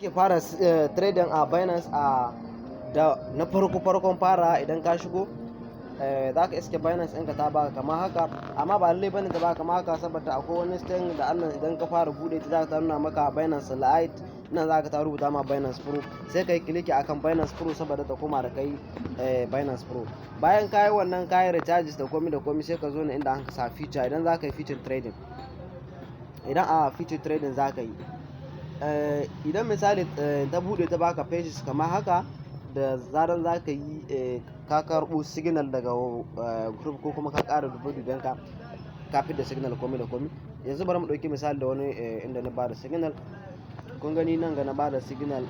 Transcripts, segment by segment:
Ke fara trading a Binance, a da na farko farkon fara, idan ka shigo za ka iske Binance ɗinka ta baka kamar haka, amma ba lallai bane ta baka kamar haka, saboda akwai wani setting da annan idan ka fara bude ta za ta nuna maka Binance Lite. Nan za ka ta rubuta ma Binance Pro, sai ka yi click akan Binance Pro saboda ta koma da kai Binance Pro. Bayan ka yi wannan, ka yi recharges da komi da komi, sai ka zo ne inda an sa future. Idan za ka yi future trading, idan a future trading za ka yi, idan misali ta bude ta baka pages kamar haka, da zaran za ka yi, ka karɓo signal daga group ko kuma ka ƙara dube ka ka da signal, komi da komi. Yanzu bari mu ɗauki misali da wani inda na bada signal. Kun gani nan ga na bada signal,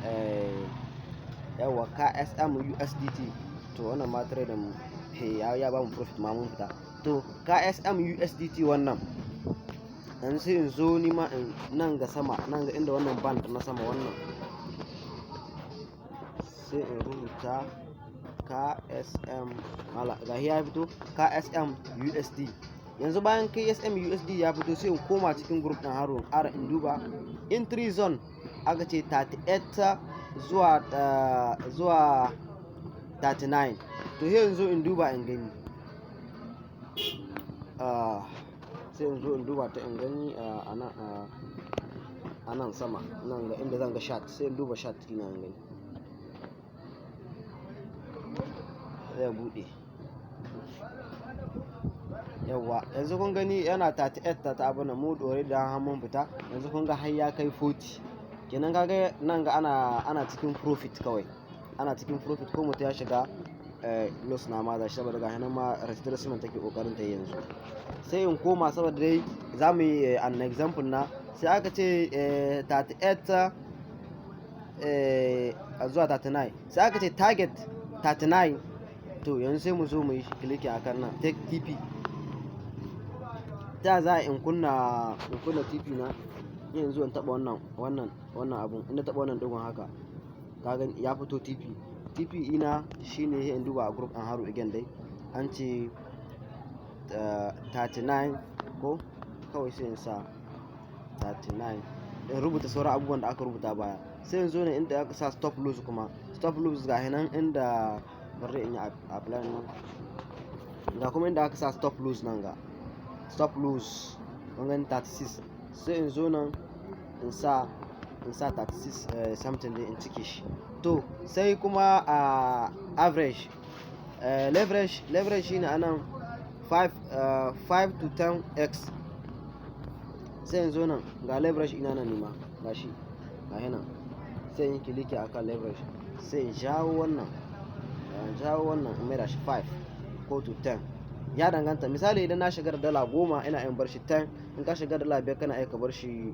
yawa, KSM USDT. To, wannan ma trading ya ba mu profit ma, mun fita. To, KSM USDT wannan, yanzu sai in zo ni ma nan ga sama, nan ga inda wannan band na sama wannan, sai in rubuta KSM. Hala ga ya fito KSM USD. Yanzu bayan KSM USD ya fito, sai in koma cikin group ɗin haro, ƙara in duba entry zone. Aka ce 38 zuwa 39. To, sai yanzu in duba in gani, sai in zo in duba ta in gani a nan sama, nan ga inda zan ga chart, sai in duba chart ina in gani zai buɗe. Yawwa, yanzu kun gani yana 38 ta abu na mu dore da mun fita. Yanzu kun ga har ya kai 40 kenan. Kaga nan ga ana cikin profit kawai, ana cikin profit. Ko mutum ya shiga loss na ma da shi, saboda ga nan ma retracement take kokarin ta yanzu. Sai in koma, saboda dai za mu yi an example na, sai aka ce 38 zuwa 39, sai aka ce target 39. To, yanzu sai mu zo mu yi click akan nan, take TP. Ta za in kunna TP na yanzu? In taba wannan abun, in na taba wannan digon haka, ka ya fito TP. TP ina shine in duba a group an haru again dai an ce 39 ko, kawai sai in sa 39, in rubuta sauran abubuwan da aka rubuta baya. Sai in zo ne inda aka sa stop loss. Kuma stop loss ga nan inda, bari in yi apply nan, ga kuma inda aka sa stop loss nan, ga stop loss, kun gani, 36. Sai in zo nan in sa 36 something dai, in cike shi. To, sai kuma a average, leverage. Leverage shine anan 5, 5 to 10x. Sai in zo nan, ga leverage ina nan nima, ga shi, ga nan, sai in yi click akan leverage, sai in jawo wannan in maida shi 5 ko to 10, ya danganta. Misali, idan na shigar $10, ina in bar shi 10. In ka shigar $5, kana aika bar shi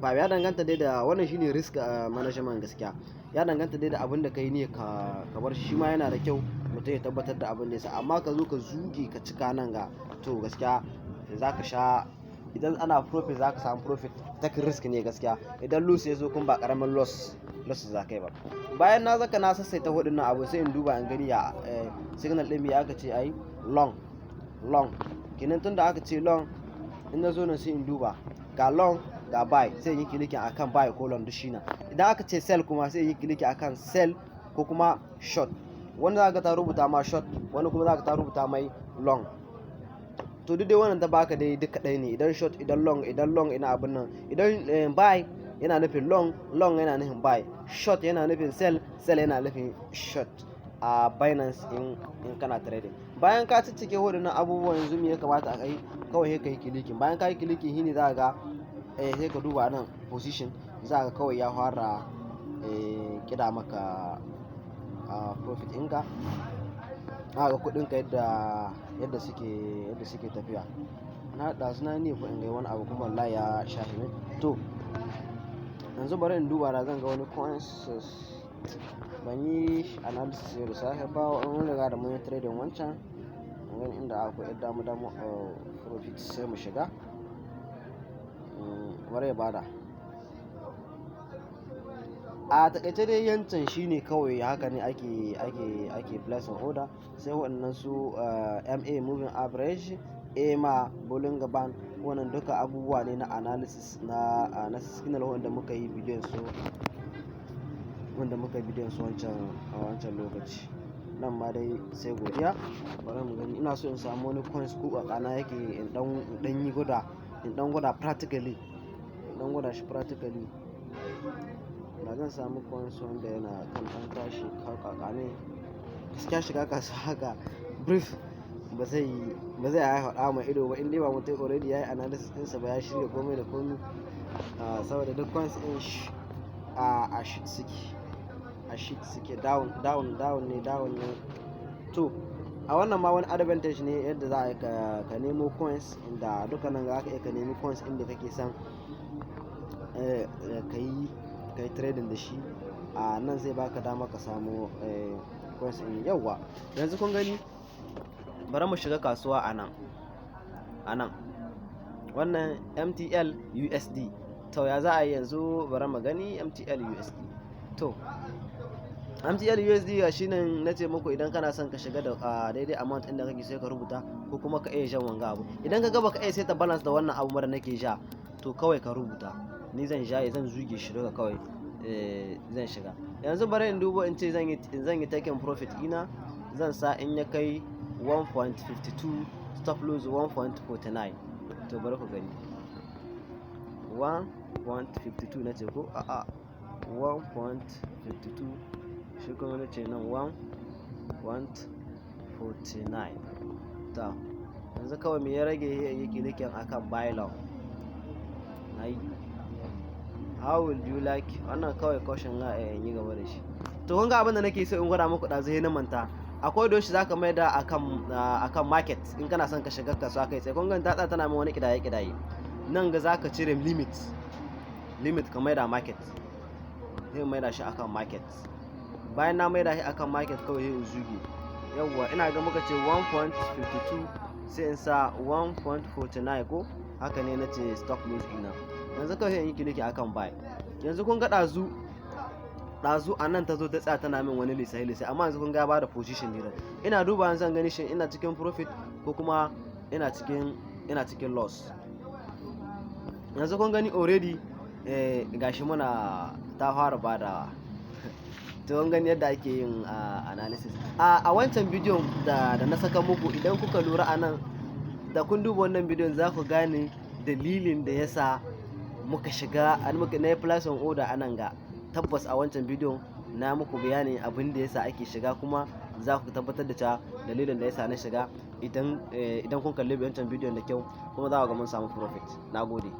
5, ya danganta dai da wannan. Shine risk management gaskiya. Ya danganta dai da abin da kai ne ka bar shi. Ma yana da kyau mutum ya tabbatar da abin da ya sa, amma ka zo ka zuge ka cika nan ga, to gaskiya za ka sha. Idan ana profit, za ka samu profit, take risk ne gaskiya. Idan loss ya zo kuma, ba karamin loss za ka yi ba. Bayan na zaka na sassaita hudun abu, sai in duba in gani ya signal din me aka ce ai long. Long kenan. Tunda aka ce long, in na zo nan sai in duba, ga long, ga buy, sai in yi clicking akan buy ko long, duk shi na. Idan aka ce sell kuma, sai in yi clicking akan sell ko kuma short. Wani za ka ta rubuta ma short, wani kuma za ka ta rubuta mai long. To, duk dai wannan ta baka dai duka ɗaya ne, idan short, idan long. Idan long ina abin nan, idan buy yana nufin long, long yana nufin buy, short yana nufin sell, sell yana nufin short a Binance in kana trading. Bayan ka ciccike waɗannan abubuwan, yanzu me ya kamata a yi? Kawai sai ka yi clicking. Bayan ka yi clicking, shine za ka ga sai ka duba nan position, za ka kawai ya fara kida maka profit ɗinka. Za ga kuɗinka yadda suke tafiya. Na ɗazu na ne in ga wani abu kuma wallahi ya shafe min. To, yanzu bari in duba da zan ga wani coins. Ban yi analysis yau da safe ba, mun riga da mun yi trading wancan. Mun gani inda akwai yar dama dama profit, sai mu shiga. Bari ya bada. A taƙaice dai, yancan shine kawai haka ne ake placing order. Sai waɗannan su MA, moving average, EMA, Bollinger Band, wannan duka abubuwa ne na analysis na signal wanda muka yi bidiyon su. Wanda muka bidiyon su wancan a wancan lokaci. Nan ma dai sai godiya. Bari mu gani, ina so in samu wani coins ko ƙaƙana yake in ɗan yi gwada, in ɗan gwada practically, in ɗan gwada shi practically. Da zan samu coins wanda yana kan ɗan tashi ko ƙaƙa ne. Gaskiya shiga kasuwa haka brief ba zai haifa ɗa mai ido ba, in dai ba mutum already yayi analysis ɗinsa ba, ya shirya komai da komai. Saboda duk coins ɗin a shit suke, a shit suke, down, down, down ne, down ne. To, a wannan ma wani advantage ne yadda za a yi ka nemo coins, inda dukkanin za ka iya ka nemi coins inda kake son ka yi trading da shi. A nan zai baka dama ka samu coins ɗin. Yauwa, yanzu kun gani, bari mu shiga kasuwa a nan. A nan wannan MTL USD. To, ya za a yi yanzu? Bari mu gani MTL USD. To, MTL USD ga shi nan. Na ce muku idan kana son ka shiga da daidai amount inda kake, sai ka rubuta, ko kuma ka iya jan wanga abu. Idan ka ga baka iya saita balance da wannan abu da nake ja, to kawai ka rubuta. Ni zan ja, zan zuge shi daga kawai zan shiga. Yanzu bari in dubo, in ce zan yi taking profit ina, zan sa in ya kai 1.52, stop loss 1.49. To, bari ku gani, 1.52 na ce ko a'a? 1.52, shi kuma na ce nan 1.49. Ta yanzu kawai me ya rage? Yi clicking akan buy long. Na yi. How will you like wannan? Kawai caution za a yi gaba da shi. To, kun ga abin da nake so in gwada muku ɗazu na manta. Akwai doshi zaka mai da akan market in kana son ka shiga kasuwa kai tsaye. Kun ga ta tana min wani kidaye kidaye nan, ga zaka cire limit, ka mai da market. Sai mai da shi akan market. Bayan na mai da shi akan market, kawai sai in zuge. Yawwa, ina ga muka ce 1.52, sai in sa 1.49, ko haka ne? Na ce stop loss ina. Yanzu kawai sai in yi click akan buy. Yanzu kun ga ɗazu ɗazu a nan ta zo ta tsaya tana min wani lissafi lissafi, amma yanzu kun ga ba da position ne. Ina duba yanzu zan gani shin ina cikin profit ko kuma ina cikin loss. Yanzu kun gani already gashi muna ta fara badawa. To, kun gani yadda ake yin analysis. A wancan bidiyon da na saka muku, idan kuka lura a nan, da kun duba wannan bidiyon za ku gane dalilin da yasa muka shiga muka na yi place on order a nan. Ga tabbas a wancan bidiyon na muku bayanin abin da yasa ake shiga, kuma za ku tabbatar da cewa dalilin da yasa na shiga idan kun kalli wancan bidiyon da kyau, kuma za ku ga mun samu profit. Na gode.